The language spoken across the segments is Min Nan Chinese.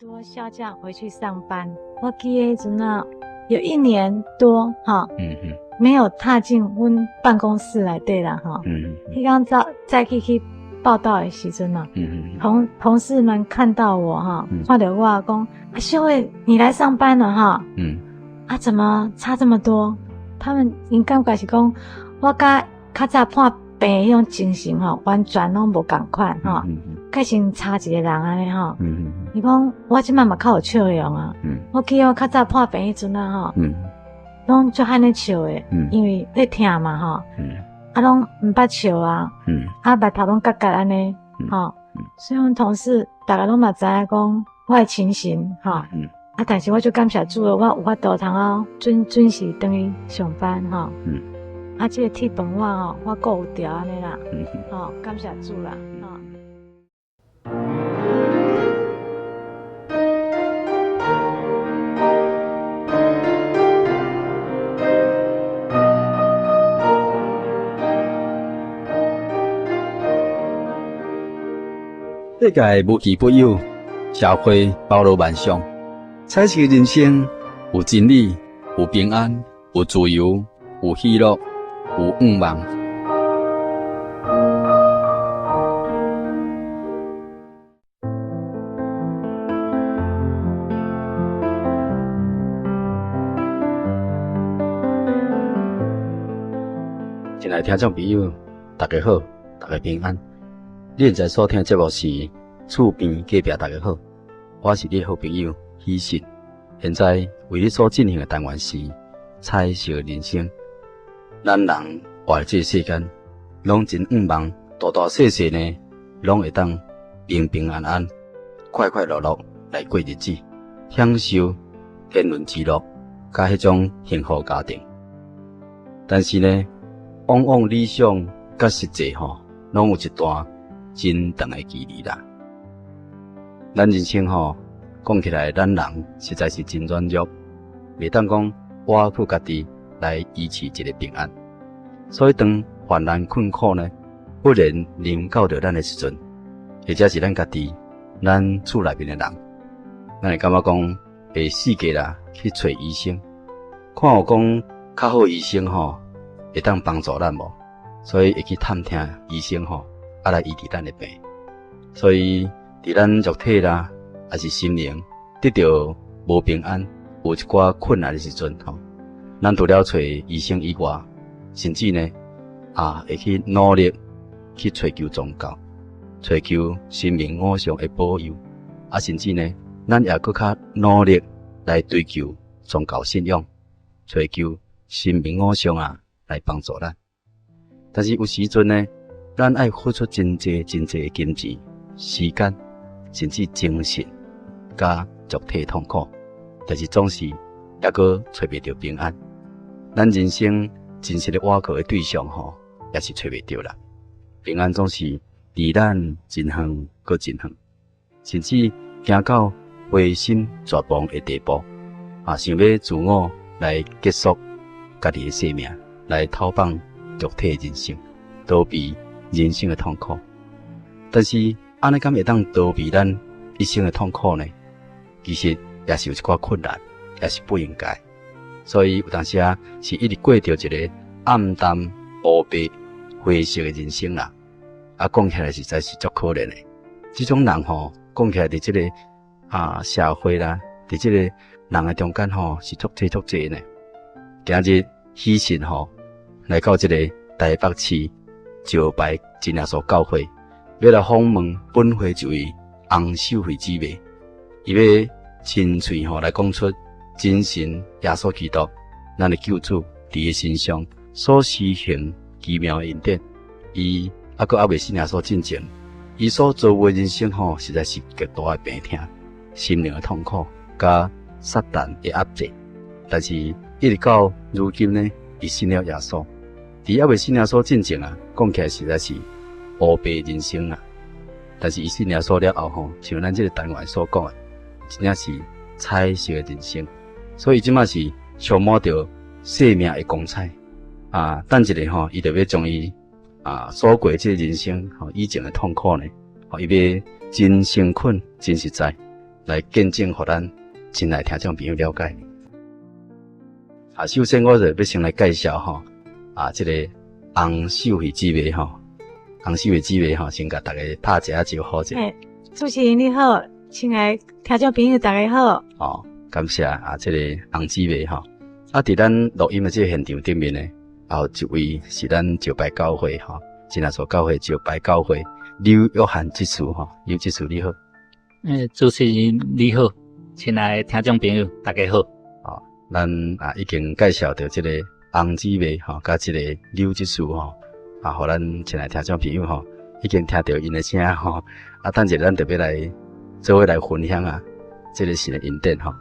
多銷假回去上班，我記得彼陣啊，有一年多哈，沒有踏進阮辦公室內底啦哈。彼工早早起去報到的時陣啊，同事們看到我哈，看著我講：啊，秀慧，你來上班了哈？啊，怎麼差這麼多？他們𪜶感覺是講，我佮較早破病彼種情形吼，完全攏無仝款吼，改成差一個人按呢吼。伊講我這擺嘛較有笑容啊。我記得我較早破病彼陣啊吼，攏足罕咧笑的，因為咧疼嘛吼。啊，攏毋捌笑啊。啊，目頭攏結結按呢吼。所以阮同事逐家攏嘛知影講我的情形吼。啊，但是我就感謝主了，我有法度通好準準時轉去上班吼。啊，這個鐵飯碗吼，我閣有著按呢啦，吼，感謝主啦，吼。世界無奇不有，社會包羅萬象，彩色人生有真理，有平安，有自由，有喜樂，有願望。親愛的聽眾朋友，大家好，大家平安。你現在所聽的節目是厝邊隔壁，大家好，我是你的好朋友喜信。現在為你所進行的單元是彩色人生。咱人活佇這個世間，攏真向望，大大細細呢，攏會當平平安安、快快樂樂來過日子，享受天倫之樂，佮彼種幸福家庭。但是呢，往往理想佮實際吼，攏有一段真長的距離啦。咱人生吼，講起來，咱人實在是真軟弱，袂當講倚靠家己來維持一個平安。所以當患難困苦呢，忽然臨到著咱的時陣，或者是咱家己、咱厝內面的人，咱會感覺講會四界啦去揣醫生，看有講較好醫生吼，會當幫助咱無？所以會去探聽醫生吼，啊來醫治咱的病。所以佇咱肉體啦，抑是心靈得著無平安，有一寡困難的時陣吼，咱除了揣醫生以外，甚至呢，啊會去努力去揣求宗教，揣求神明偶像的保佑，啊甚至呢，咱也閣較努力來追求宗教信仰，揣求神明偶像啊來幫助咱。但是有時陣呢，咱愛付出真濟真濟的金錢、時間，甚至精神，佮肉體痛苦，但是總是猶閣揣袂著平安。咱人生真實的倚靠的對象吼，也是揣袂著啦。平安總是離咱真遠閣真遠，甚至行到灰心絕望的地步，啊，想欲自我來結束家己的生命，來投放肉體的人生，逃避人生的痛苦。但是，按呢敢會當逃避咱一生的痛苦呢？其實也是有一寡困難，也是不應該。所以有當時啊，是一直過著一個暗淡、烏白、灰色的人生啦。啊，講起來實在是足可憐的。這種人吼，講起來佇這個啊社會啦，佇這個人的中間吼，是足濟足濟呢。今日喜信吼，來到這個台北市石牌真耶穌教會，欲來訪問本會一位洪秀慧姊妹，伊欲親喙吼來講出真神耶穌基督，咱的救主佇伊身上所施行奇妙的恩典。伊猶閣猶未信耶穌進前，伊所遭遇的人生吼，實在是極大的病痛、心靈的痛苦，佮撒旦的壓制。但是，一直到如今呢，伊信了耶穌。佇猶未信耶穌進前啊，講起來實在是烏白人生啊。但是伊信耶穌了後吼，像咱這個單元所講的，真正是彩色的人生。所以伊這馬是充滿著生命的光彩啊！等一下吼，伊就欲將伊啊所過這個人生吼以前的痛苦呢，吼伊欲真誠懇、真實在來見證，予咱親愛聽眾朋友了解。啊，首先我就欲先來介紹吼，啊，這個洪秀慧姊妹吼，洪秀慧姊妹吼，先共大家拍一下招呼者。欸，主持人你好，親愛聽眾朋友大家好。哦，感謝啊，這個洪姊妹吼。啊，佇咱錄音的這個現場頂面呢，有一位是咱石牌教會吼，真耶穌教會石牌教會劉約翰執事吼，劉執事你好。欸，主持人你好，親愛的聽眾朋友大家好。哦，咱啊已經介紹著這個洪姊妹吼，佮這個劉執事吼，啊，予咱親愛聽眾朋友吼，已經聽著𪜶的聲吼，啊，等一下咱就欲來做伙來分享啊，這個神的恩典吼。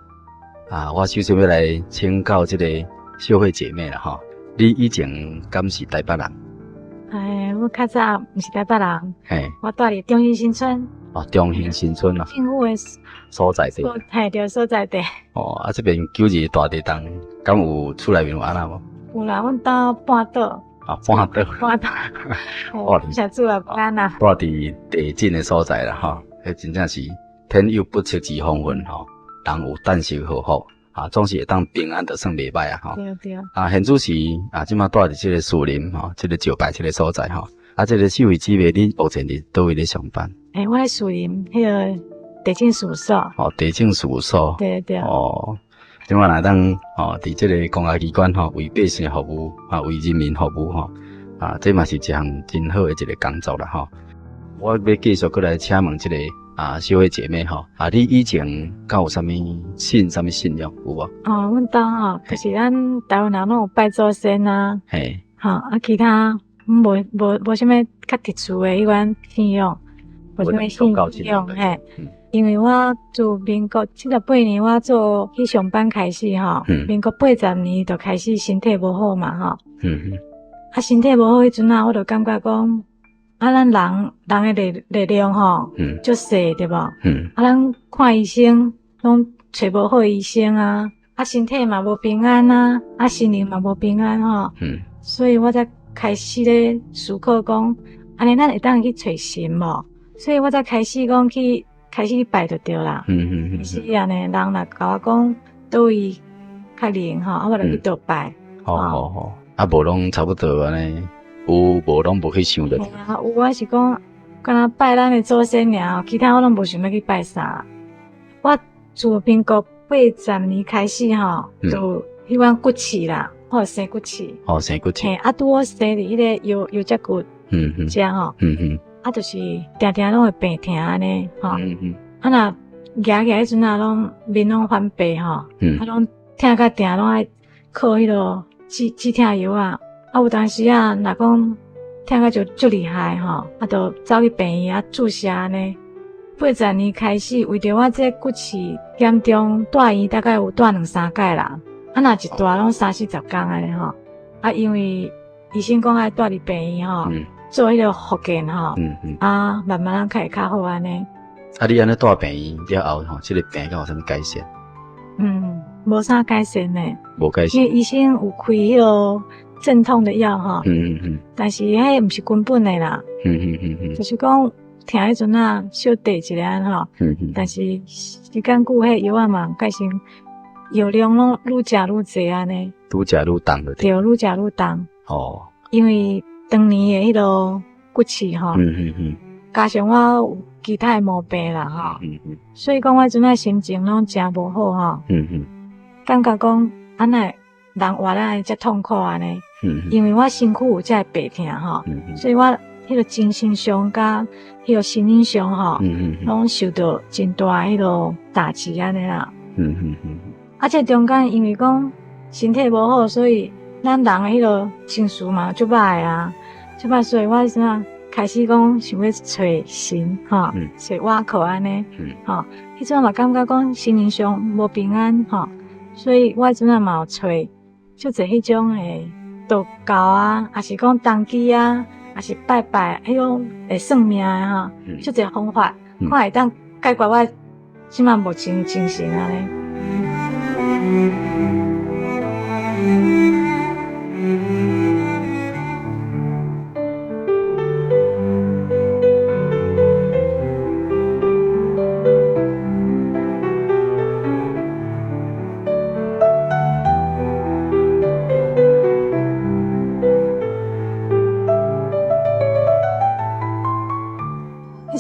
啊，我首先欲來請教這個秀慧姐妹啦吼，你以前敢是台北人？哎，我較早毋是台北人，嘿，我蹛佇中興新村。哦，中興新村啊，政府的所在地。嘿，對，所在地。哦，啊，這邊九二大地動，敢有厝內面有按怎無？有啦，阮兜半倒。啊，半倒。半倒。哦，謝主啊，平安啊。蹛佇地震的所在啦，吼，彼真正是天有不測之風雲吼，人有旦夕禍福，啊，總是會當平安，就算袂䆀啊，吼。對對。啊，現主時啊，這馬蹛佇這個樹林吼，這個石牌這個所在吼，啊，這個秀慧姊妹，你目前佇佗位咧上班？欸，我佇樹林彼個地政事務所。哦，地政事務所。對對。哦，這馬若當哦，佇這個公家機關吼，為百姓服務啊，為人民服務吼，啊，這嘛是一項真好的一個工作啦吼。我欲繼續閣來請問這個啊，秀慧姐妹吼，啊，你以前敢有啥物信啥物信仰有無？哦，阮兜吼，就是咱台灣人攏有拜祖先啊。嘿。吼，啊，其他無無無啥物較特殊的彼款信仰。無啥物信仰嘿，因為我自民國78年我做去上班開始吼，民國80年就開始身體無好嘛吼，啊身體無好彼陣啊，我就感覺講，啊咱人人的力力量吼，足細對無？啊咱看醫生攏揣無好醫生啊，啊身體嘛無平安啊，啊心靈嘛無平安吼，所以我才開始咧思考講，按呢咱會當去揣神無？所以我才開始講去，開始去拜就對啦。是按呢，人若共我講佗位較靈吼，啊，我就去佗拜。好好好，啊，無攏差不多按呢，有無攏無去想著。啊，有我是講，敢若拜咱的祖先爾，其他我攏無想欲去拜啥。我自民國80年開始吼，就彼款骨刺啦，我有生骨刺。哦，生骨刺。嘿，啊，拄好生佇彼個腰腰脊骨。遮吼。啊，就是定定攏會病疼按呢，吼。啊，若行起來彼陣啊，攏面攏反白吼。啊，攏疼甲定攏愛靠彼囉止止疼藥啊。啊，有當時啊，若講疼甲足足厲害吼，啊，就走去病院啊注射按呢。80年開始，為著我這骨刺嚴重，蹛院大概有蹛兩三擺啦。啊，若一蹛攏三四十工按呢吼。啊，因為醫生講愛蹛佇病院吼。做彼個復健吼，啊，慢慢仔較會較好按呢。啊，你按呢蹛病院了後吼，這個病敢有啥物改善？嗯，無啥改善呢。無改善。因為醫生有開彼個鎮痛的藥吼，但是彼毋是根本的啦。就是講疼彼陣啊，小綴一下吼，但是時間久，彼藥仔嘛改成藥量攏愈食愈濟按呢。愈食愈重就對。對，愈食愈重。哦。因為長年的彼囉骨刺吼，加上我有其他的毛病啦吼，所以講我這陣仔心情攏誠無好吼，感覺講啊哪會人活得遮痛苦按呢，因為我身軀有這个病痛吼，所以我彼個精神上佮彼個心理上吼，攏受著真大彼囉打擊按呢啦。啊，這中間因為講身體無好，所以咱人的彼囉情緒嘛足歹啊。足歹，所以我彼陣仔開始講想欲揣神吼，揣倚靠按呢，吼，彼陣嘛感覺講心靈上無平安吼，所以我彼陣仔嘛有揣足濟彼種的道教啊，抑是講童乩啊，抑是拜拜彼種會算命的吼，足濟方法，看會當解決我這馬目前精神按呢。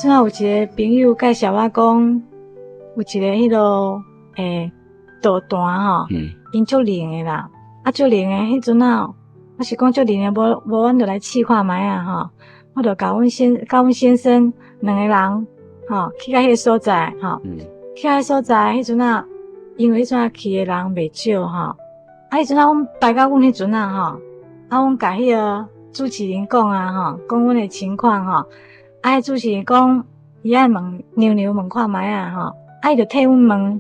陣有一个朋友介紹我講，有一个彼個道壇吼，𪜶足靈的啦，啊足靈的彼陣啊，我是講足靈的，無無阮就來試看覓啊吼，我就佮阮先生兩个人吼去到彼个所在吼，去到彼所在彼陣啊，因為彼陣啊去的人袂少吼，啊彼陣啊阮排到阮彼陣啊吼，啊阮共彼个主持人講啊吼，講阮的情況吼，啊彼主持人講伊愛問娘娘問看覓啊吼，啊伊就替阮問，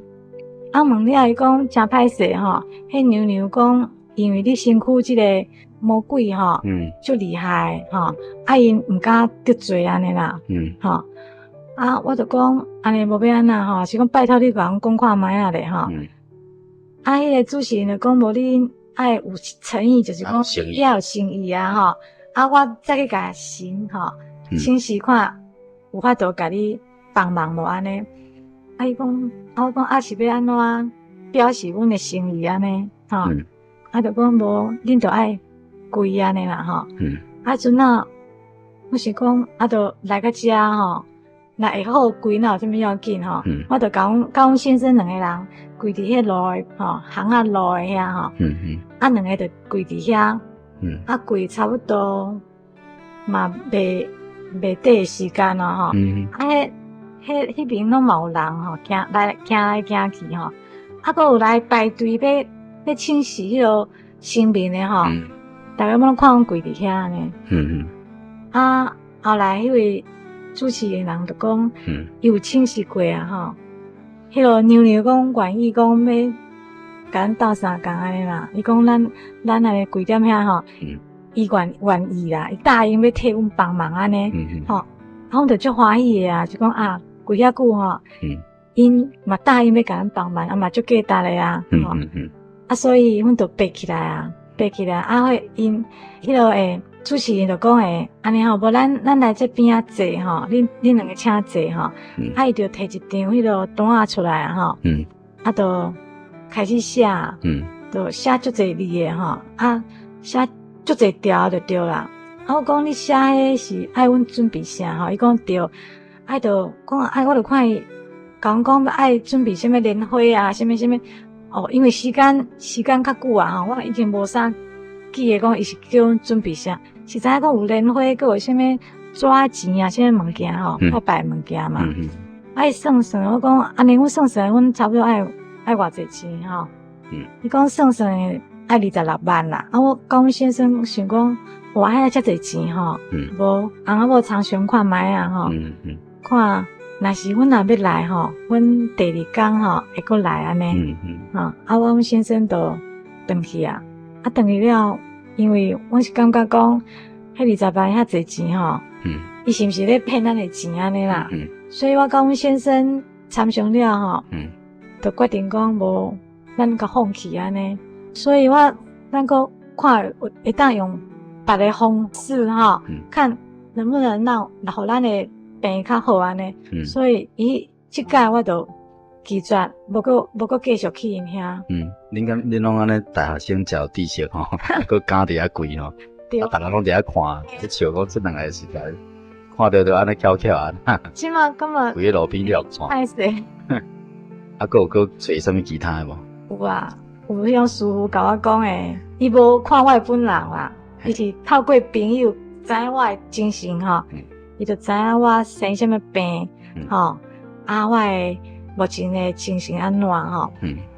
啊問了伊講誠歹勢吼，彼娘娘講因為你身軀這个魔鬼吼，足厲害吼，啊𪜶毋敢得罪按呢啦，吼，啊我就講按呢無欲按怎吼，是講拜託你共阮講看覓仔咧吼，啊彼个主持人就講無你愛有誠意，就是講你愛有誠意啊吼，啊我再去共神吼，請示看有法度共你幫忙無按呢？啊伊講，啊我講啊是欲按怎表示阮的誠意按呢？吼，啊就講無，恁著愛跪按呢啦吼。啊陣啊，我是講啊，就來到遮吼，若會好跪若有啥物要緊吼？我就佮阮先生兩个人跪佇彼路的吼，巷仔路的遐吼。啊，兩个就跪佇遐。啊，跪差不多嘛袂袂短時間咯吼。啊，彼彼彼邊攏嘛有人吼，行來行來行去吼。啊，閣有來排隊欲請示彼个神明的吼。逐家攏看阮跪佇遐按呢。啊，後來彼位主持的人就講，伊有請示過啊吼。彼个娘娘講願意講欲共咱鬥相共按呢啦。伊講咱咱按呢跪踮遐吼，伊願意啦，伊答應欲替阮幫忙按呢。吼，啊，阮就足歡喜的啊，就講啊，跪遐久吼，𪜶嘛答應欲共咱幫忙，啊嘛足價值的啊，吼。啊，所以阮就爬起來啊，爬起來啊，彼𪜶彼个主持人就講按呢吼，無咱咱來這邊仔坐吼，恁恁兩个請坐吼。啊，伊就提一張彼个單仔出來啊吼。啊，就開始寫，就寫足濟字的吼，啊，寫足濟條就對啦。啊，我講你寫彼是愛阮準備啥吼？伊講對，啊，就講啊，我就看伊共阮講愛準備啥物蓮花啊，啥物啥物。哦，因為時間時間較久啊吼，我已經無啥記得講伊是叫阮準備啥，是知影講有蓮花，閣有啥物紙錢啊，啥物物件吼，拜拜物件嘛。啊，伊算算，我講按呢，阮算算，阮差不多愛愛偌濟錢吼？伊講算算愛26萬啦。啊，我佮阮先生想講，哇，遐遮濟錢吼，無翁仔某參詳看覓啊吼，看若是阮若欲來吼，阮第二工吼會閣來按呢。吼，啊，我阮先生就轉去啊，啊，轉去了，因為阮是感覺講，彼二十萬遐濟錢吼，伊是毋是咧騙咱的錢按呢啦？所以我佮阮先生參詳了吼，就決定講無，咱共放棄按呢。所以我咱閣看會當用別个方式吼，看能不能讓予咱的病較好按呢。所以伊這擺我就拒絕，無閣無閣繼續去𪜶遐。嗯，恁敢恁攏按呢大學生誠有知識吼，閣敢佇遐跪吼，啊，逐家攏佇遐看，咧笑講這兩个實在看著就按呢巧巧啊。這馬感覺跪佇路邊掠紙。歹勢。啊，閣有閣揣啥物其他的無？有啊，有彼種師傅共我講的，伊無看我的本人啦，伊是透過朋友知影我的情形吼，伊就知影我生啥物病吼，啊，我的目前的情形按怎吼。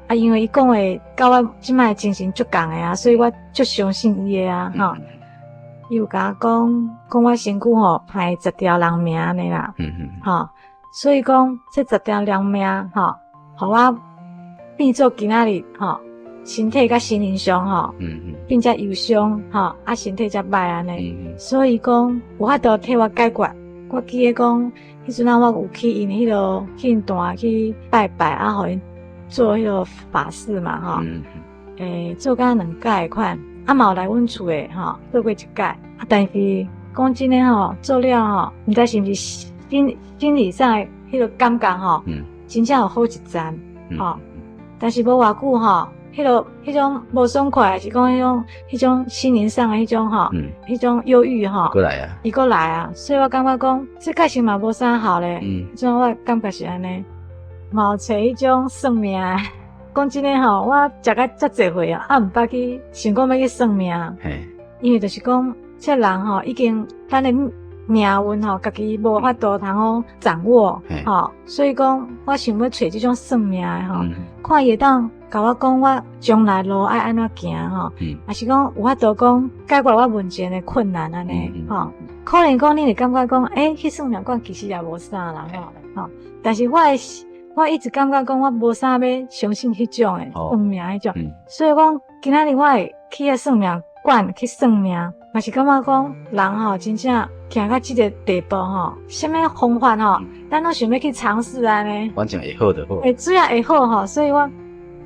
啊，因為伊講的佮我這擺的情形足仝的啊，所以我足相信伊的啊，吼。伊有共我講，講我身軀吼歹十條人命按呢啦，吼，所以講這十條人命吼，予我變做今仔日吼，身體佮心靈上吼，變遮憂傷吼，啊身體才歹按呢。所以講有法度替我解決。我記得講，彼陣仔我有去𪜶彼个去𪜶壇去拜拜，啊，予𪜶做彼个法事嘛，吼。做敢兩擺款，啊嘛有來阮厝的吼，做過一擺。啊，但是講真的吼，做了吼，毋知是毋是心心理上的彼个感覺吼，真正有好一陣，吼。但是無偌久吼，彼个彼種無爽快，還是講彼種心靈上的彼種吼，彼種憂鬱吼，閣來啊，伊閣來啊，所以我感覺講，這確實嘛無啥效咧。彼種我感覺是按呢，嘛有揣彼種算命的。講真的吼，我食甲遮濟歲啊，啊毋捌去想講欲去算命，因為就是講，這人吼已經咱的命運吼，家己無法度通好掌握，吼，所以講我想欲揣這種算命的吼，看伊會當共我講我將來路愛按怎行吼，抑是講有法度講解決我目前的困難按呢，吼，可能講你會感覺講，欸，去算命館其實也無啥啦，吼，但是我一直感覺講我無啥欲相信彼種的算命彼種，所以講今仔日我會去遐算命館去算命，嘛是感覺講人吼真正行到這個地步吼，啥物方法吼，咱攏想欲去嘗試按呢。反正會好就好。會主要會好吼，所以我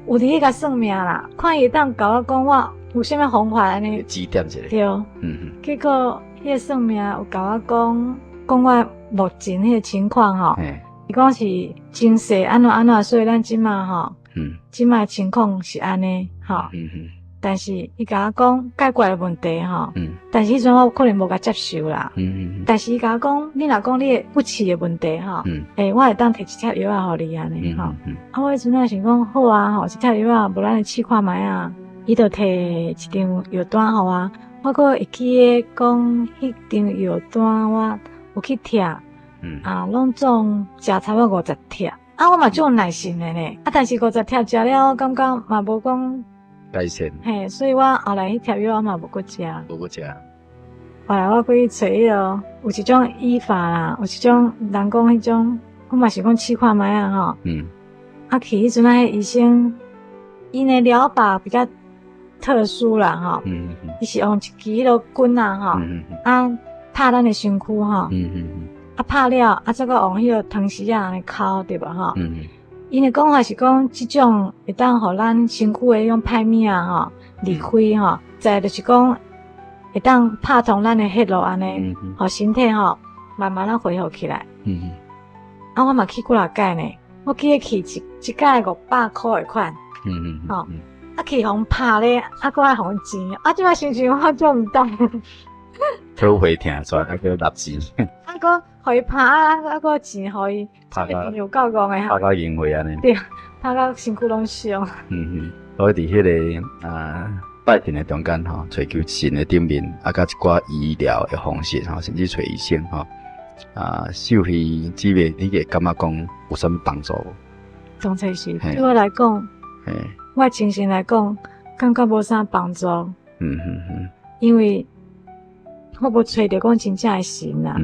有佇去共算命啦，看伊會當共我講我有啥物方法按呢。指點一下。對。結果彼個算命有共我講，講我目前彼個情況吼。伊講是前世按怎按怎，所以咱這馬吼，這馬情況是按呢吼。但是伊共我講解決的問題吼，但是彼陣我可能無共接受啦。但是伊共我講，你若講你的骨刺的問題吼，欸，我會當提一帖藥仔予你按呢吼。啊，我彼陣仔想講好啊吼，一帖藥仔，無咱來試看覓啊。伊就提一張藥單予我，我閣會記得講彼張藥單我有去拆。啊，攏總食差不多50帖，啊，我嘛足有耐心的呢。啊，但是50帖食了，我感覺嘛無講改善。嘿，所以我後來彼帖藥我嘛無閣食。無閣食。後來我閣去揣彼個，有一種醫法啦，有一種人講彼種，我嘛是講試看覓仔吼。啊，去彼陣啊，彼醫生，𪜶的療法比較特殊啦吼。伊是用一支彼个棍仔吼，啊，拍咱的身軀吼。啊，拍了，啊，再閣用彼个湯匙仔按呢摳，對無吼？𪜶的講法是講，這種會當予咱身軀的彼種歹物仔吼離開吼，再就是講會當拍通咱的血路按呢，予身體吼慢慢仔恢復起來。啊，我嘛去幾若擺呢，我記得去一擺500箍的款。吼，啊去予人拍咧，啊閣愛予人錢，啊這擺想想我足毋值。討回疼煞，啊閣納錢。啊閣予伊拍啊啊閣錢予伊，有夠戇的。拍到淹血按呢。對，拍到身軀攏傷。所以佇彼个啊拜神的中間吼，揣求神的頂面，啊，佮一寡醫療的方式吼，甚至揣醫生吼，啊，秀惠姊妹，你會感覺講有啥物幫助無？總之是對我來講，我親身來講，感覺無啥幫助。因為我無揣著講真正的神啦。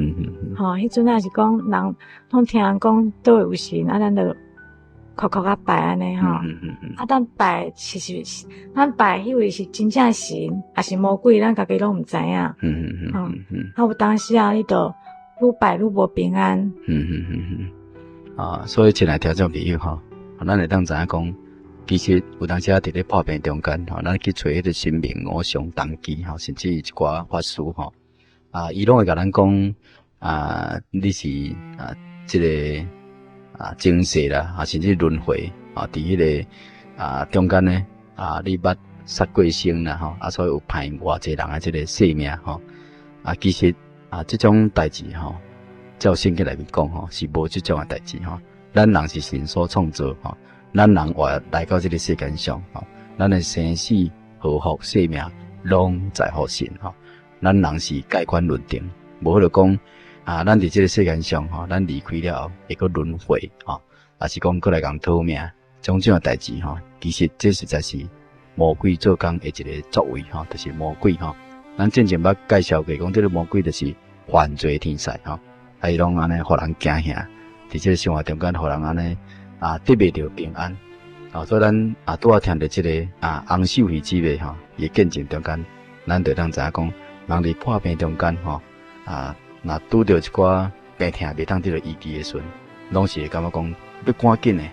吼，彼陣仔是講人攏聽人講佗位有神，啊，咱就苦苦仔拜按呢吼。啊，咱拜其實咱拜彼位是真正的神，抑是魔鬼，咱家己攏毋知影。啊，有當時啊，你就愈拜愈無平安。啊，所以親愛聽眾朋友吼，咱會當知影講，其實有當時啊，佇咧破病中間吼，咱去揣彼個神明偶像童乩吼，甚至一寡法師吼，啊，伊攏會共咱講啊，你是啊，這個啊前世啦，啊，甚至輪迴啊，佇彼個啊中間呢，啊，你捌殺過生啦吼，啊，所以有歹偌濟人的這個性命吼，啊，其實啊，這種代誌吼，照聖經內面講吼，是無這種的代誌吼。咱人是神所創造吼，咱人活來到這個世間上吼，咱的生死禍福性命攏在乎神吼。咱人是蓋棺論定，無可能講啊，咱佇這個世間上吼，咱離開了後會閣輪迴吼，抑是講閣來共討命，種種的代誌吼，其實這實在是魔鬼做工的一個作為吼，就是魔鬼吼。咱之前捌介紹過，講這個魔鬼就是犯罪天使吼，啊伊攏按呢，予人驚嚇，佇這個生活中間，予人按呢啊得袂著平安。啊，所以咱啊拄仔聽著這個啊洪秀惠姊妹吼，伊見證中間，咱就會當知影講，人佇破病中間吼啊，若拄著一寡病痛袂當得著醫治的時陣，攏是會感覺講欲趕緊的，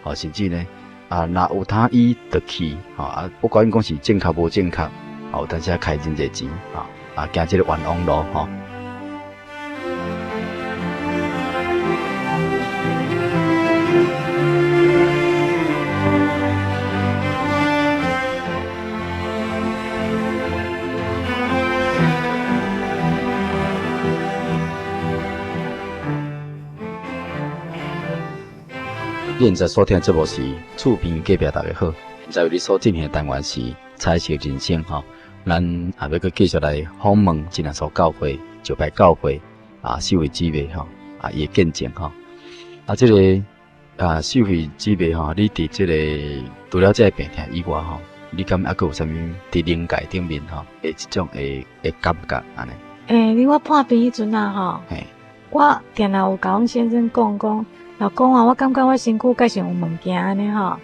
吼，甚至呢啊，若有通醫就去，吼啊，不管講是正確無正確，有當時啊開真濟錢，吼啊，行這個冤枉路，吼。你現在所聽的節目是厝邊隔壁，大家好。現在為你所進行的單元是彩色人生吼，咱也欲閣繼續來訪問真耶穌教會、石牌教會啊，秀惠姊妹吼啊，伊的見證吼。啊，這个啊，秀惠姊妹吼，你佇這个除了這个病痛以外吼，你敢猶閣有啥物佇靈界頂面吼的這種的感覺按呢？欸，你我破病彼陣啊吼，我定定有共阮先生講講，老公啊，我感覺我身軀蓋像有物件按呢吼。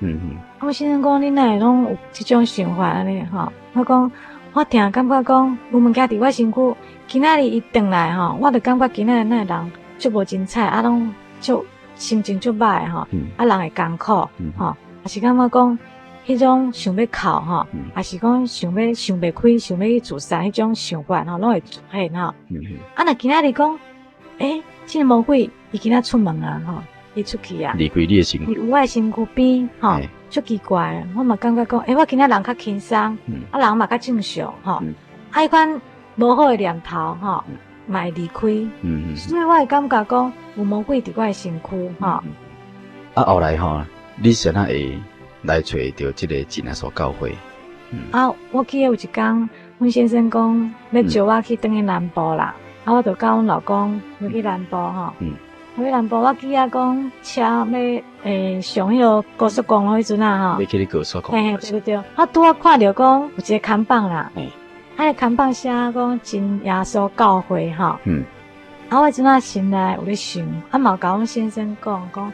阮先生講，你哪會攏有這種想法按呢吼？我講，我定感覺講有物件佇我身軀，今仔日伊轉來吼，我就感覺今仔日那人足無精彩，啊攏足心情足歹吼，啊人會艱苦吼，也是感覺講彼種想欲哭吼，抑是講想欲想袂開，想欲去自殺彼種想法吼，攏會出現吼。啊，若今仔日講，欸，這个魔鬼伊今仔出門啊吼，伊出去啊，離開你的身軀，伊有我的身軀邊吼，足奇怪，我嘛感覺講，欸，我今仔人較輕鬆，啊人嘛較正常吼，啊彼款無好的念頭吼，嘛會離開，所以我會感覺講有魔鬼佇我的身軀吼。啊，後來吼，你是按怎會來揣著這个真耶穌教會？啊，我記得有一工，阮先生講欲招我去轉去南部啦，啊，我就佮阮老公欲去南部吼。去南部，我記得講車欲上彼个高速公路彼陣啊吼。欲去咧高速公路。嘿，對對對，我拄仔看著講有一个看板啦。啊，个看板寫講真耶穌教會吼。啊，我這陣心內有咧想，啊嘛有共阮先生講講。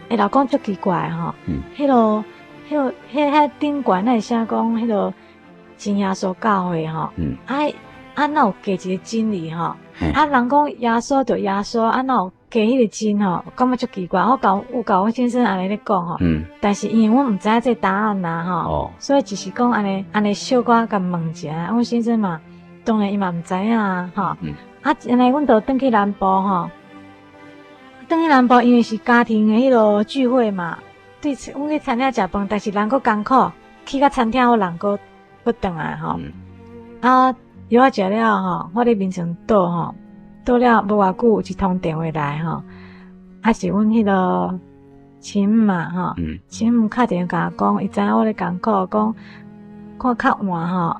欸，老公足奇怪吼。彼个、彼个、彼遐頂懸哪會寫講彼个真耶穌教會吼？啊啊，哪有加一个真理吼？啊，人講耶穌就耶穌，啊，哪有加彼個真吼？感覺足奇怪。我共有共阮先生按呢咧講吼。但是因為阮毋知影這个答案呐吼。所以只是講按呢按呢小可共問一下，阮先生嘛，當然伊嘛毋知影啊吼。啊，按呢阮就轉去南部吼。轉去南部，因為是家庭的彼个聚會嘛，對，阮去餐廳食飯，但是人閣艱苦，去到餐廳予人閣閣轉來吼。啊，藥仔食了吼，我佇眠床倒吼，倒了無偌久，有一通電話來吼，啊是阮彼个親母嘛吼，親母敲電話共我講，伊知影我咧艱苦，講看較晚吼，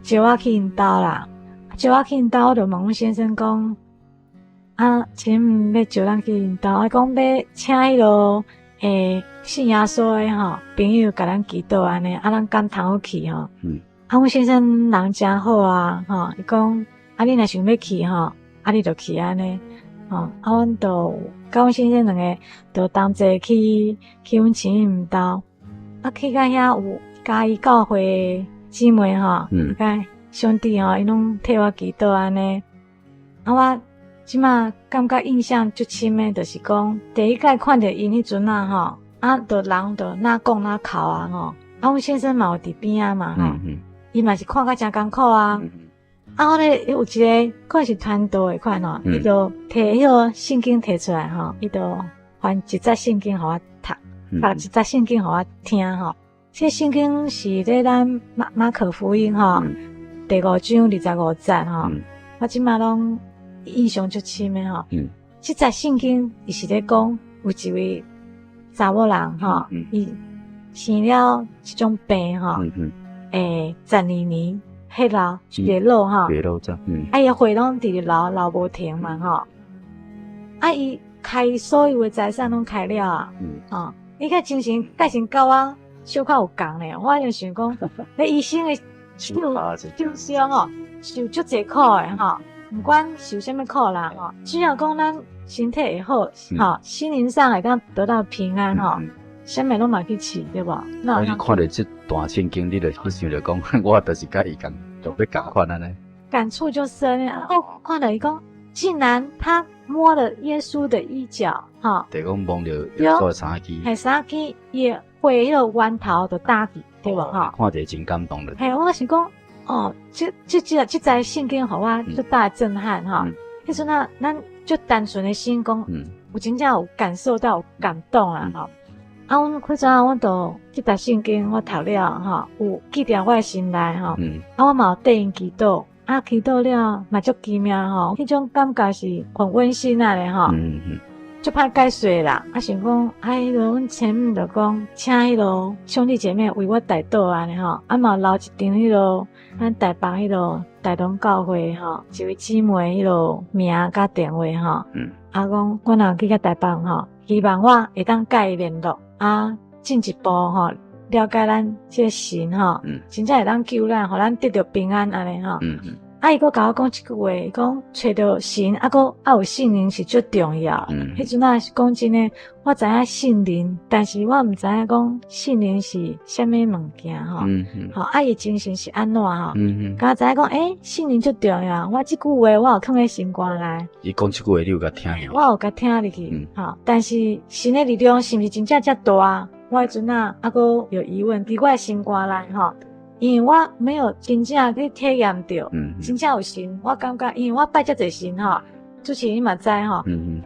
招我去𪜶兜啦，招我去𪜶兜，我就問阮先生講。啊，親母欲招咱去𪜶兜，啊講欲請彼个信耶穌的吼朋友共咱祈禱按呢，啊咱敢通好去吼？啊，阮先生人誠好啊，吼，伊講啊，你若想欲去吼，啊你就去按呢，吼，啊阮就佮阮先生兩个就同齊去去阮親母兜，啊去到遐有嘉義教會姊妹吼，佮兄弟吼，𪜶攏替我祈禱按呢，啊我。這馬感覺印象足深的，就是講第一擺看著𪜶彼陣啊吼，啊，就人就若講若哭啊吼，啊，阮先生嘛有佇邊仔嘛吼，伊嘛是看甲誠艱苦啊，啊，我咧有一个可能是傳道的款吼，伊就提彼个聖經提出來吼，伊就翻一節聖經予我讀，讀一節聖經予我聽吼。這聖經是咧咱馬馬可福音吼，第五章25節吼，我這馬攏印象足深的吼，這節聖經伊是咧講有一位查某人吼，伊生了這種病吼，12年血流血漏吼，血漏症，啊伊血攏直直流流無停嘛吼，啊伊開所有的財產攏開了啊，吼，伊個精神蓋成佮我小可有仝咧，我就想講，咧醫生的受傷哦，受足濟苦的吼。毋管受啥物苦啦，吼，只要講咱身體會好，吼，心靈上會當得到平安，吼，啥物攏嘛去試，對無？那你看著這段聖經，你就去想著講，我就是佮伊仝，就欲仝款按呢。感觸就深哦，看著伊講，竟然他摸了耶穌的衣角，吼，就講摸著耶穌的衫枝，彼衫枝伊的血彼个源頭就焦去，對無？吼，看著真感動的。嘿，我想講。哦，這這這這節聖經予我足大的震撼吼。彼陣啊，咱足單純的心講，有真正有感受到感動啊吼。啊，阮彼陣啊，阮就這節聖經我讀了吼，有記佇我的心內吼。啊，我嘛有綴𪜶祈禱，啊，祈禱了嘛足奇妙吼，彼種感覺是很溫馨啊咧吼。足歹解釋啦。啊，想講，啊，彼個阮前母就講，請彼個兄弟姐妹為我代禱按呢吼，啊嘛留一張彼個咱台北彼個大同教會吼，一位姊妹彼個名佮電話吼。啊，講我若去甲台北吼，希望我會當佮伊聯絡，啊，進一步吼了解咱這個神吼，真正會當救咱，予咱得著平安按呢吼。啊！伊閣共我講一句話，伊講揣著神，啊閣啊有聖靈是足重要。彼陣仔是講真的，我知影聖靈，但是我毋知影講聖靈是啥物物件吼。吼，啊伊精神是按怎吼？敢知影講，欸，聖靈足重要。我這句話我有囥佇心肝內。伊講這句話，你有共聽入？我有共聽入去，吼。但是神的力量是毋是真正遮大？我彼陣仔猶閣有疑問，佇我的心肝內吼。因為我沒有真正去體驗著，真正有神，我感覺，因為我拜遮濟神吼，主持人你嘛知吼，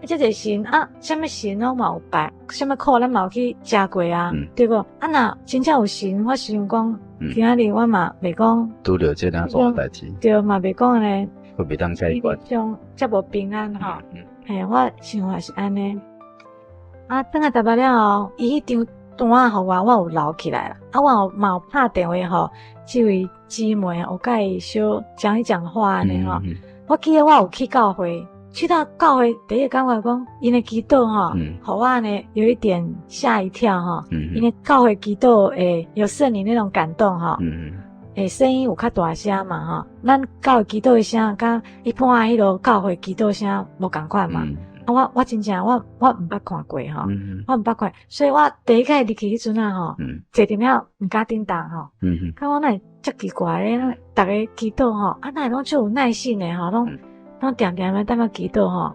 遮濟神啊，啥物神攏嘛有拜，啥物苦咱嘛有去食過啊，對無？啊，若真正有神，我想講，今仔日我嘛袂講拄著這兩種代誌，對，嘛袂講按呢，會袂當解決，像遮無平安吼，嘿，我想法是按呢。啊，轉來台北了後，伊彼張單仔予我，我有留起來啦。啊，我有嘛有拍電話予這位姊妹，有佮伊小講一講話按呢吼。我記得我有去教會，去到教會第一個感覺講，𪜶的祈禱吼，予我按呢有一點嚇一跳吼。𪜶的教會祈禱會有聖靈那種感動吼。欸，聲音有較大聲嘛吼。咱教會祈禱的聲，佮一般的彼個教會祈禱聲無仝款嘛。啊，我真正我毋捌看過吼，我毋捌看，所以我第一擺入去彼陣啊吼，坐佇了毋敢振動吼，感覺哪會遮奇怪咧？逐个祈禱吼，啊，哪會攏足有耐心的吼，攏攏定定咧踮遐祈禱吼。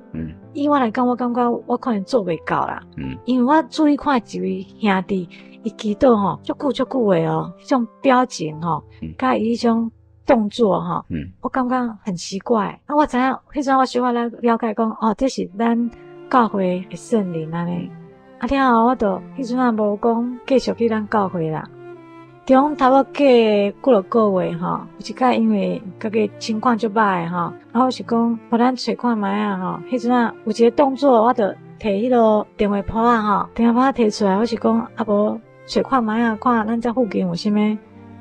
以我來講，我感覺我可能做袂到啦。因為我注意看一位兄弟，伊祈禱吼，足久足久的哦，彼種表情吼，佮伊彼種動作吼，我感覺很奇怪。啊，我知影，彼陣我小可來了解講，哦，這是咱教會的聖靈按呢。啊，了後我就彼陣也無講繼續去咱教會啦。中差不多過幾落個月吼，有一擺因為家己情況足歹吼，啊，我是講，予咱揣看覓仔吼，彼陣仔有一個動作，我就提彼個電話簿仔吼，電話簿仔提出來，我是講，啊無揣看覓仔，看咱遮附近有啥物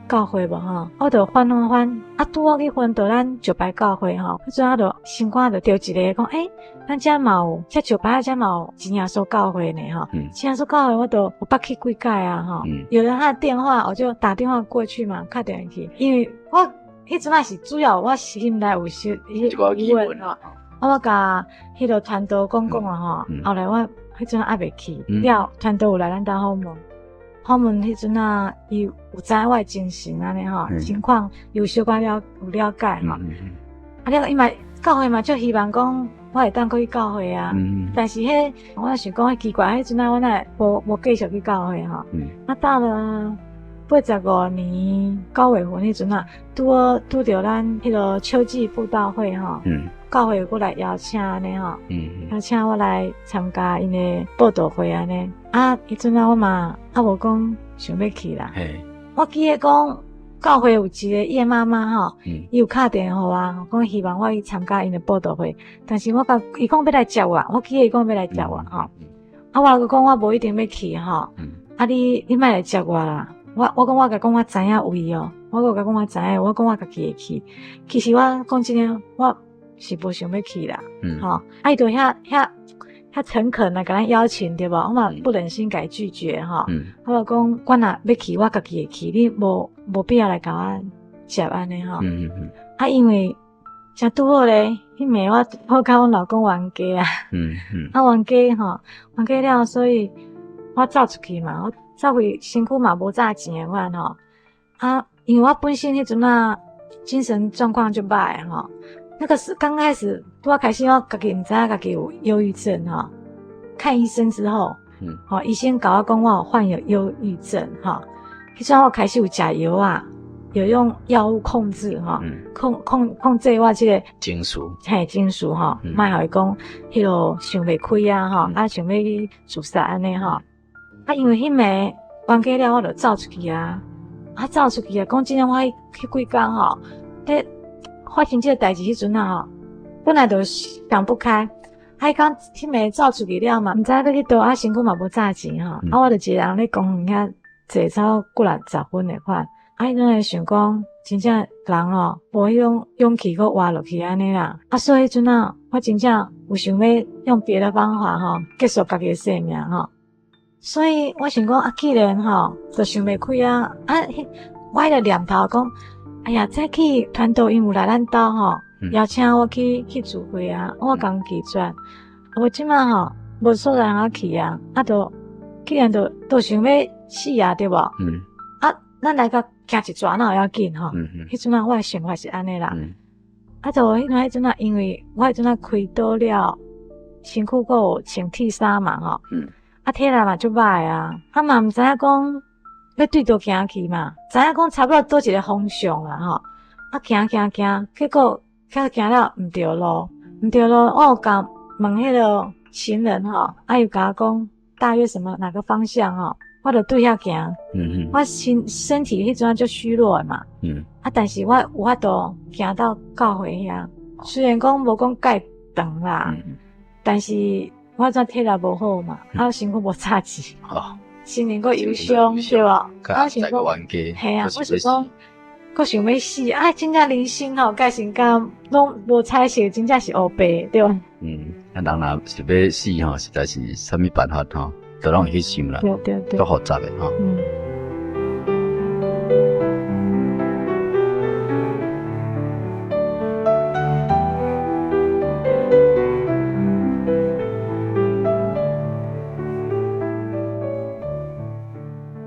教會無吼，我就翻翻翻，啊，拄好去翻著咱石牌教會吼，彼陣我就心肝就著一个講，欸，咱遮嘛有，遮石牌遮嘛有真耶穌教會呢吼，真耶穌教會我都有捌去幾擺啊吼，有了他的電話，我就打電話過去嘛，敲電話去，因為我彼陣仔是主要我心內有小疑問吼，啊，我共彼個傳道講講啊吼，後來我彼陣猶未去，了傳道有來咱兜訪問。訪問彼陣啊，伊有知影我的精神按呢吼，情況有小可了有了解吼。啊了，伊嘛教會嘛足希望講我會當閣去教會啊。但是彼我想講奇怪，彼陣啊，我哪會無繼續去教會吼。啊，到了85年9月份彼陣啊，拄好拄著咱彼個秋季布道會吼。教會閣來邀請按呢吼，邀請我來參加𪜶的布道會按呢。啊，彼陣啊，我嘛猶無講想欲去啦。我記得講教會有一個葉媽媽吼，伊有敲電話予我，講希望我去參加𪜶的布道會，但是我共伊講欲來接我，我記得伊講欲來接我吼。啊，我閣講我無一定欲去吼。啊，你莫來接我啦。我講我共講我知影位哦，我閣共講我知影，我講我家己會去。其實我講真的，我是無想欲去啦。吼，啊，伊就遐遐遐誠懇來共咱邀請對無？我嘛不忍心共伊拒絕吼。我就講，我若欲去，我家己會去，你無必要來共我接按呢吼。啊，因為誠拄好咧，彼暝我共阮老公冤家啊。啊，冤家吼，冤家了，所以我走出去嘛，我走去身軀嘛無紮錢的款吼。啊，因為我本身彼陣仔精神狀況就歹吼。那個是剛開始，拄仔開始我家己毋知影家己有憂鬱症吼。看醫生之後，吼，醫生共我講我有患有憂鬱症吼。彼陣我開始有食藥啊，有用藥物控制吼，控制我這個情緒，嘿，情緒吼，莫予伊講彼個想袂開啊吼，啊想欲去自殺按呢吼。啊，因為彼暝冤家了，我就走出去啊，啊走出去啊，講真正，我彼幾工吼，咧發生這個代誌彼陣啊吼，本來就想不開，啊，彼工彼暝走出去了嘛，毋知影欲去佗，啊，身軀嘛無紮錢吼，啊，我就一个人咧公園遐坐差不多幾若十分的款，啊，彼陣會想講，真正人吼無彼種勇氣閣活落去按呢啦，啊，所以彼陣啊，我真正有想欲用別的方法吼結束家己的生命吼，所以我想講啊，既然吼就想袂開啊，啊，我彼個念頭講，哎呀，早起傳道𪜶有來咱兜吼，邀請我去聚會啊，我共拒絕。我這馬吼無所在通去啊，啊，就既然就想欲死啊，對無？啊，咱來共行一逝若有要緊吼。彼陣啊，我的想法是按呢啦。啊，就彼陣啊，因為我彼陣啊開刀了，身軀閣有穿鐵衫嘛吼。啊，體力嘛足歹啊，啊嘛毋知影講欲對佗行去嘛，知影講差不多佗一个方向啦吼。啊，行行行，結果較行了毋著路，毋著路，我有共問彼个行人吼，啊，伊共我講大約什麼哪個方向吼，我就對遐行。我身體彼陣足虛弱的嘛。啊，但是我有法度行到教會遐，雖然講無講蓋長啦，但是我這體力無好嘛，啊，身軀無紮錢，心靈閣憂傷，對無？啊，想講，嘿啊，我想講，閣想欲死，啊，真正人生吼，改成敢攏無彩色，真正是烏白，對無？啊，人若是欲死吼，實在是啥物辦法吼，都攏會去想啦，對對對，足複雜的吼。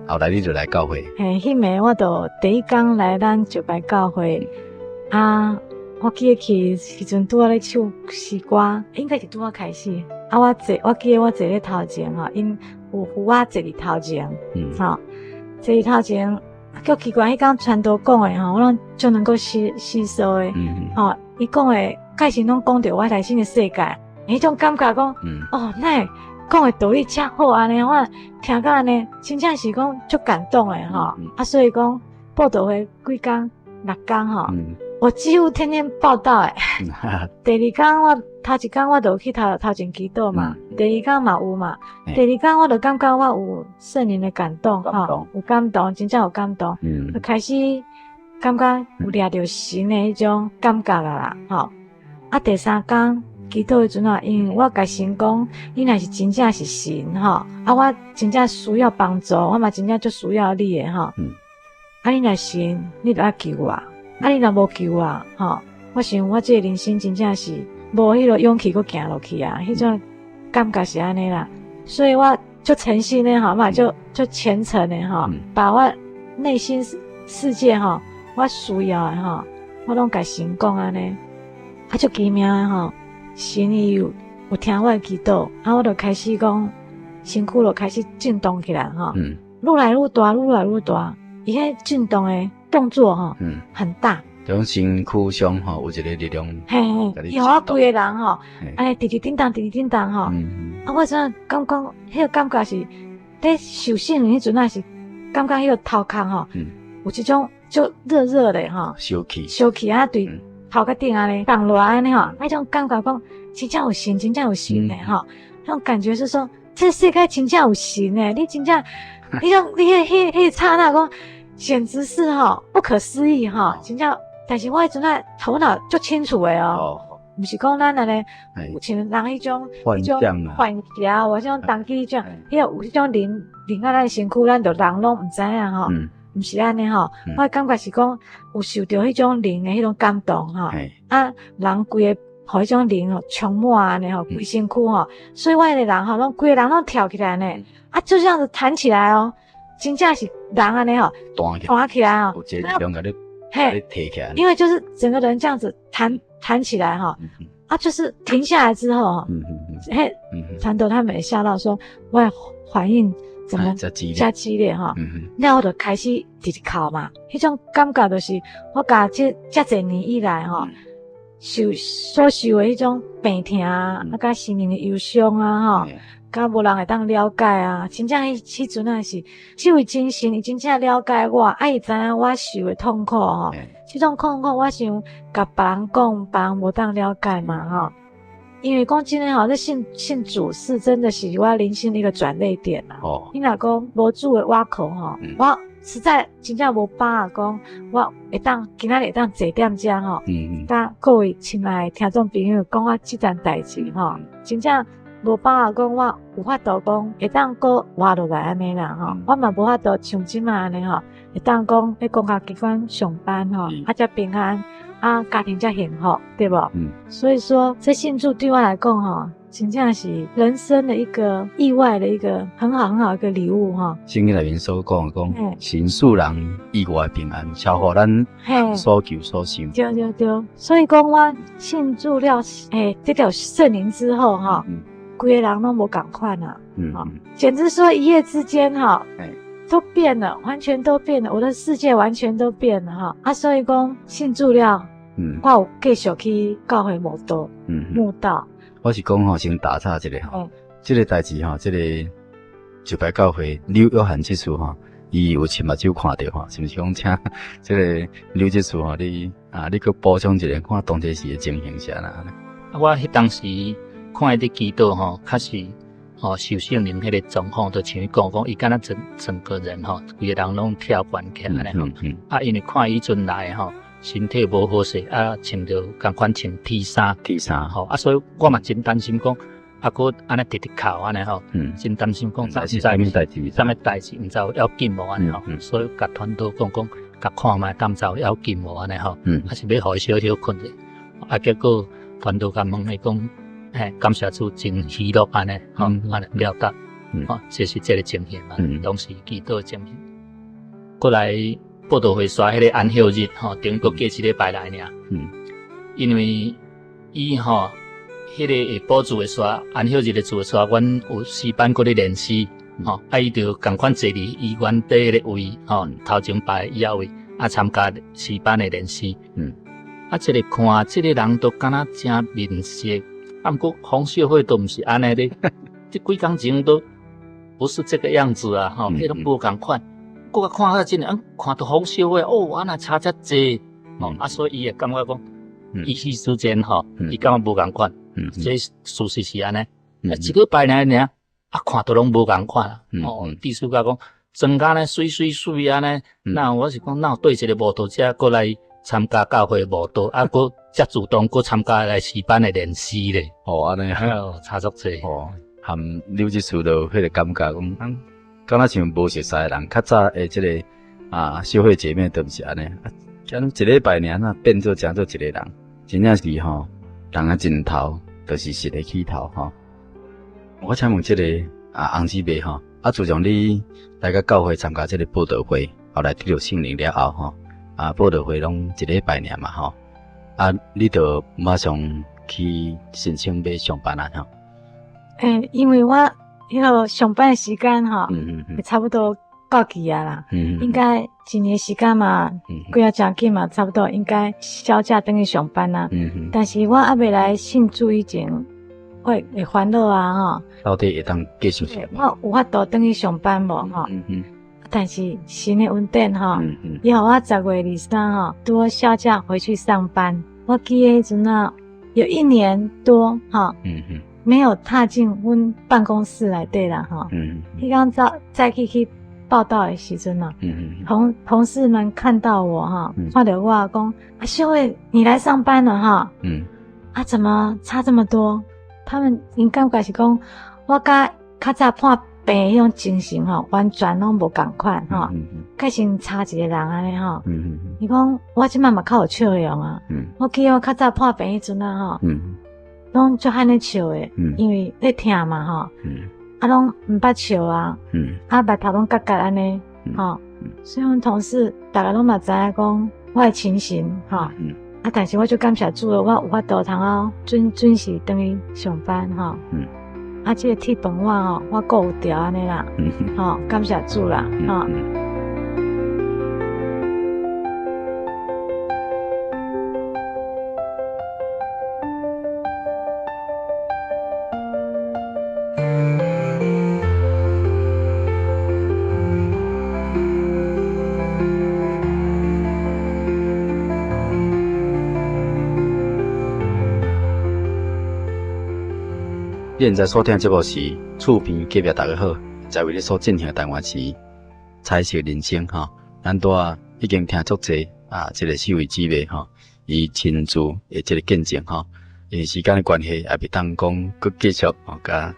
後來你就來教會。嘿，彼暝我就第一工來咱石牌教會。啊，我記得去時陣拄仔咧唱詩歌，應該是拄仔開始。啊，我記得我坐咧頭前吼，𪜶有扶我坐佇頭前，吼，坐佇頭前，足奇怪，彼工傳道講的吼，我攏足能夠吸收的，吼，伊講的開始攏講著我內心的世界，彼種感覺講，哦，哪會講的道理遮好按呢，我聽甲按呢，真正是講足感動的吼。啊，所以講報道會幾工六工吼，我幾乎天天報到的。第二工我頭一工我就去頭前祈禱嘛，第二工嘛有嘛，第二工我就感覺我有聖靈的感動吼，有感動，真正有感動，就開始感覺有掠著神的彼種感覺啊啦，吼。啊，第三工祈禱的時陣啊，因為我共神講，你若是真正是神吼，啊，我真正需要幫助，我嘛真正足需要你的吼。啊，你若神，你就愛救我。啊，你若無救我，吼，我想我這个人生真正是無彼个勇氣閣行落去啊，彼種感覺是按呢啦。所以我足誠心的吼，嘛足虔誠的吼，把我內心世界吼，我需要的吼，我攏共神講按呢。啊，足奇妙的吼，神伊有聽我的祈禱，啊，我就開始講，身軀就開始震動起來吼，愈來愈大，愈來愈大，伊彼震動的動作吼，很大。這種身軀上吼有一個力量，嘿嘿，伊予我規个人吼，按呢直直叮當，直直叮當吼。啊，我怎感覺彼個感覺是，咧受聖靈彼陣啊是，感覺彼個頭殼吼，有一種足熱熱的吼，燒起，燒起啊，對頭殼頂按呢降落來按呢吼，彼種感覺講真正有神，真正有神的吼，彼種感覺是說，這世界真正有神的，你真正，你種你彼彼剎那講，簡直是吼不可思議吼，真正。但是我彼陣啊頭腦足清楚的哦，毋是講咱按呢，有像人彼種彼種幻想，或種童乩彼種，彼個有彼種靈靈仔咱身軀，咱就人攏毋知影吼，毋是按呢吼，我感覺是講有受著彼種靈的彼種感動吼，啊，人規個予彼種靈吼充滿按呢吼，規身軀吼，所以我彼個人吼，攏規个人攏跳起來呢，啊，就這樣子彈起來哦，真正是人按呢吼，彈起來哦，有一個力量共你。嘿，因為就是整個人這樣子彈起來哈，啊，就是停下來之後哈，嘿，傳道他們也嚇到說，我反應怎麼遮激烈哈？那我就開始直直哭嘛，彼種感覺就是我共這遮濟年以來哈，所受的彼種病痛啊，啊，佮心靈的憂傷啊，哈。佮無人會當了解啊！真正彼陣啊是，這位真神伊真正了解我，啊伊知影我受的痛苦吼。這種痛苦我想共別人講，別人無當了解嘛吼。因為講真的吼，這信信主是真的是我人生的一個轉捩點啦。哦，你若講無主的倚靠吼，我實在真正無把握講，我會當今仔日會當坐踮遮吼，佮各位親愛的聽眾朋友講我這件代誌吼，真正無把握講我有法度講會當閣活落來按呢啦吼，我嘛無法度像這馬按呢吼，會當講咧公家機關上班吼，啊遮平安，啊家庭遮幸福，對無？所以說這信主對我來講吼，真正是人生的一個意外的一個很好很好一個禮物吼。聖經內面所講的講，神賜人意外平安，超乎咱所求所想。對對對，所以講我信主了，得著聖靈之後吼，規個人攏無仝款啊，簡直說一夜之間哈，都變了，完全都變了，我的世界完全都變了哈。啊，所以講信主了，我有繼續去教會慕道，慕道。我是講吼，先打岔一下吼，這個代誌吼，這個石牌教會劉約翰執事吼，伊有親目睭看著吼，是毋是講請這個劉執事吼，你啊，你閣補充一下，看當時的情形是按怎呢？啊，我彼當時看伊佇祈禱吼，確實吼受聖靈彼個狀況，就像伊講講，伊敢若整整個人吼，規個人攏跳懸起來按呢吼。啊，因為看伊彼陣來吼，身體無好勢，啊，穿著仝款穿 T 衫，T 衫吼，啊，所以我嘛真擔心講，啊，閣按呢直直哭按呢吼，真擔心講，毋知啥物代誌，啥物代誌，毋知有要緊無按呢吼，所以共傳道講講，共看覓，敢知有要緊無按呢吼，啊是欲予伊小歇睏者，啊，結果傳道共問伊講，嘿，感謝主真喜樂按呢，吼，按呢了達，吼，這是這个情形嘛，當時祈禱的情形，過來。報道會煞彼个安息日吼，等於閣過一禮拜來爾。因為伊吼，彼个下晡做的煞，安息日的做的煞，阮有詩班閣咧練詩，吼，啊，伊就仝款坐佇伊原底彼个位，吼，頭前排椅仔位，啊，參加詩班的練詩。啊，這个看這个人都敢若誠面熟，啊，毋過洪秀慧都毋是按呢咧，這幾工前都不是這個樣子啊，吼，彼攏無仝款。閣較看較真，啊，看著洪秀慧哦，按怎差遮濟，哦，啊，所以伊會感覺講，伊彼時陣吼，伊感覺無仝款，這事實是按呢。啊，一禮拜爾爾，啊，看著攏無仝款，哦，意思講，妝甲呢媠媠媠按呢，那我是講，哪有對一個慕道者閣來參加教會慕道，啊，閣遮主動閣參加來詩班的練詩咧。哦，按呢，差足濟。哦，含劉執事就彼個感覺講。敢若像無熟似的人，較早的這個啊，秀慧姐妹都毋是按呢，啊，敢一禮拜爾啊變做成做一個人，真正是吼，人的盡頭就是神的起頭吼。我請問這個啊，洪姊妹吼，啊，自從你來到教會參加這個佈道會，後來得著聖靈了後吼，啊，佈道會攏一禮拜爾嘛吼，啊，你就馬上去申請欲上班啊吼？欸，因為我。彼個上班的時間吼，差不多到期啊啦。應該一年時間嘛，過啊誠緊嘛，差不多應該銷假轉去上班啊。但是我猶未來信主以前，我會煩惱啊吼。到底會當繼續上班？我有法度轉去上班無吼？但是神的恩典吼，伊予我10月23號拄好銷假回去上班。我記得彼陣啊，有一年多吼。沒有踏進阮辦公室內底啦，吼。彼工早早起去報到的時陣啊，同事們看到我哈，看著我講：啊，秀慧，你來上班了哈？啊，怎麼差這麼多？他們𪜶感覺是講，我佮較早破病彼種精神吼，完全攏無仝款吼，改成差一個人按呢吼。伊講我這擺嘛較有笑容啊。我記得我較早破病彼陣啊吼。攏足罕咧笑的，因為咧疼嘛吼，啊攏毋捌笑啊，啊目頭攏結結按呢，吼，所以阮同事逐个攏嘛知影講我的情形吼，啊但是我就感謝主的，我有法度通好準準時轉去上班吼，啊這个鐵飯碗吼，我閣有著按呢啦，吼，感謝主啦，吼。你現在所聽的節目是厝邊隔壁，大家好，在為你所進行的單元是彩色人生吼。咱拄仔已經聽足濟啊，這個四位姊妹吼，伊親自的這個見證吼。因為時間的關係，也袂當講閣繼續吼，佮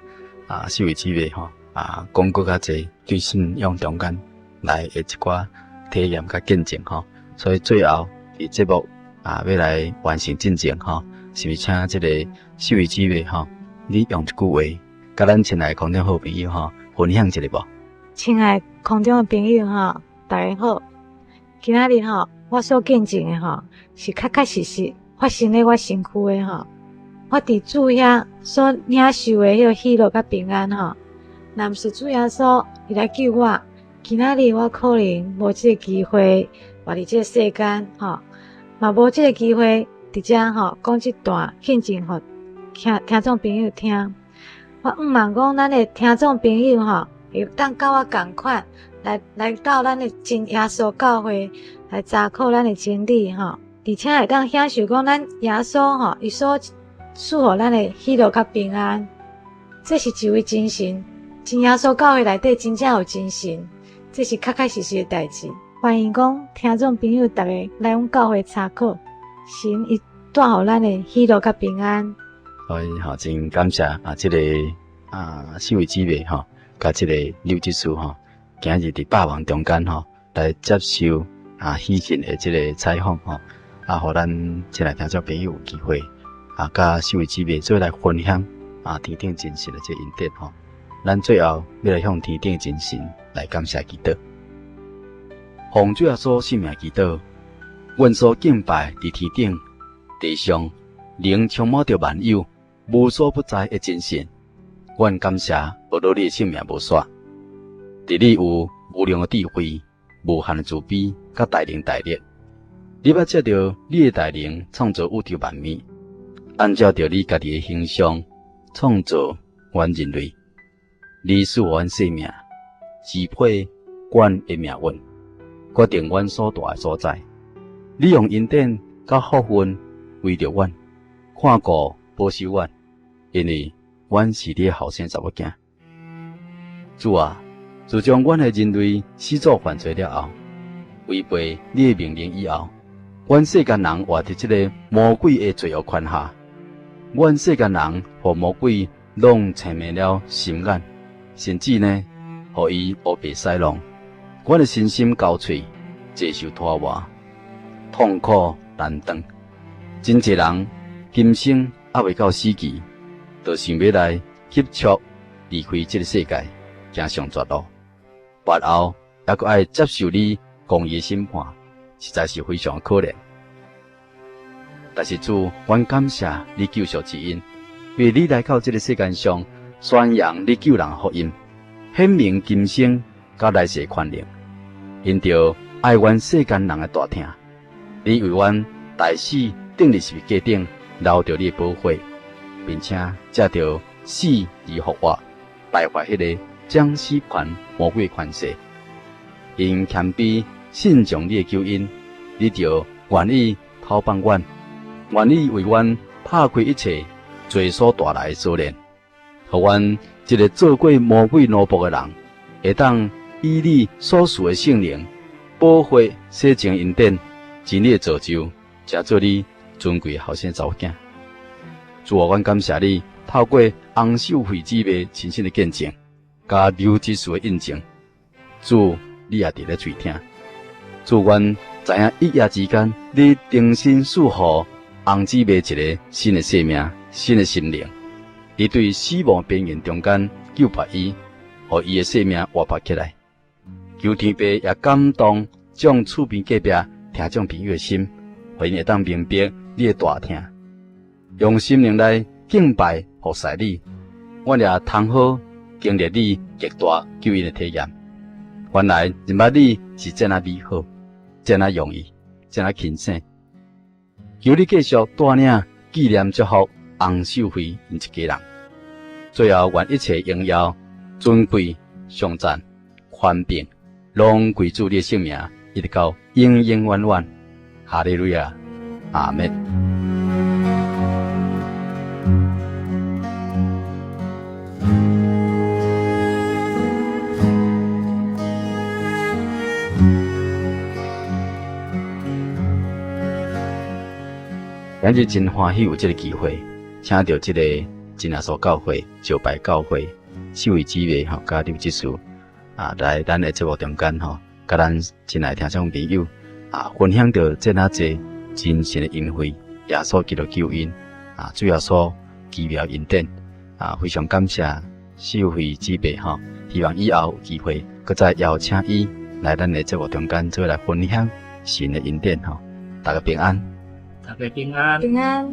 啊四位姊妹吼啊講閣較濟對信仰中間來的一寡體驗佮見證吼。所以最後佇節目啊欲來完成進前吼，是毋是請這個四位姊妹吼，你用一句話，佮咱親愛的空中好朋友吼分享一下無？親愛空中的朋友吼，大家好。今仔日吼，我所見證的吼，是確確實實發生佇我身軀的吼。我佇主遐所領受的彼個喜樂佮平安吼，若毋是主耶穌伊來救我，今仔日我可能無這個機會活佇這個世間吼，嘛無這個機會佇遮吼講這段見證予聽聽眾朋友聽。我向望講，咱的聽眾朋友吼，會當佮我仝款來來到咱的真耶穌教會來查考咱的真理吼，而且會當享受講咱耶穌吼，伊所賜予咱的喜樂佮平安，這是一位真神，真耶穌教會內底真正有真神，這是確確實實的代誌。歡迎講聽眾朋友逐家來阮教會查考，神伊帶予咱的喜樂佮平安。所以吼，真感謝啊，這個啊四位姊妹吼，佮這個劉執事吼，今日佇百忙中間吼來接受啊喜信的這個採訪吼，啊，予咱親愛聽眾朋友有機會啊，佮四位姊妹做來分享啊天頂真神的這個恩典吼。咱最後欲來向天頂真神來感謝祈禱，奉主耶穌聖名祈禱，阮所敬拜佇天頂地上靈充滿著萬有，無所不在的真神，阮感謝呵咾你的聖名無煞。佇你有無量的智慧、無限的慈悲，佮大能大力。你捌藉著你的大能創造宇宙萬物，按照著你家己的形象創造阮人類。你賜予阮生命，支配阮的命運，決定阮所蹛的所在。你用恩典佮福分圍著阮，看顧保守阮，因為阮是你的後生查某囝。主啊，自從阮的人類始祖犯罪了後，違背你的命令以後，阮世間人活佇這个魔鬼的罪惡權下，阮世間人予魔鬼攏青盲了心眼，甚至呢，予伊烏白使弄。阮的身心交瘁，濟受拖磨，痛苦難當。真濟人今生猶未到死期，就想欲來急速離開這个世界，行上絕路。末後猶閣愛接受你公義的審判，實在是非常可憐。但是主，阮感謝你救贖之恩，因為你來到這个世間上，宣揚你救人的福音，顯明今生佮來世的權能。因著愛阮世間人的大疼，你為阮代死釘佇十字架頂，流著你的寶血，並且藉著死而復活，敗壞彼个掌死權魔鬼的權勢。因謙卑信從你的救恩，你就願意討放阮，願意為阮拍開一切罪所帶來的鎖鏈，予阮這个做過魔鬼奴僕的人，會當以你所賜的聖靈、寶血洗淨恩典、真理的造就，成做你尊貴的後生查某囝。主啊，阮感謝你，透過洪秀慧姊妹親身的見證，佮劉執事的印證，主你也佇咧垂聽。主，阮知影一夜之間，你重新賜予洪姊妹一个新的生命、新的心靈。你對死亡邊緣中間救拔伊，予伊的生命活潑起來。求天父也感動眾厝邊隔壁聽眾朋友的心，予𪜶會當明白你的大疼，用心靈來敬拜服侍你。阮也通好經歷你極大救恩的體驗。原來認捌你是這麼美好，這麼容易，這麼輕省。求你繼續帶領紀念祝福洪秀慧𪜶一家人。最後，願一切榮耀、尊貴、頌讚、權柄，攏歸主你的聖名，一直到永永遠遠。哈利路亞，阿們。今日真歡喜有這個機會，請著這個真耶穌教會、石牌教會四位姊妹吼，佮劉執事啊，來咱的節目中間吼，佮咱親愛聽眾朋友啊，分享著這若濟真神的恩惠，耶穌基督救恩啊，主耶穌奇妙恩典啊，非常感謝四位姊妹吼，希望以後有機會，閣再邀請伊來咱的節目中間，做來分享神的恩典吼，大家平安。大家平安。平安。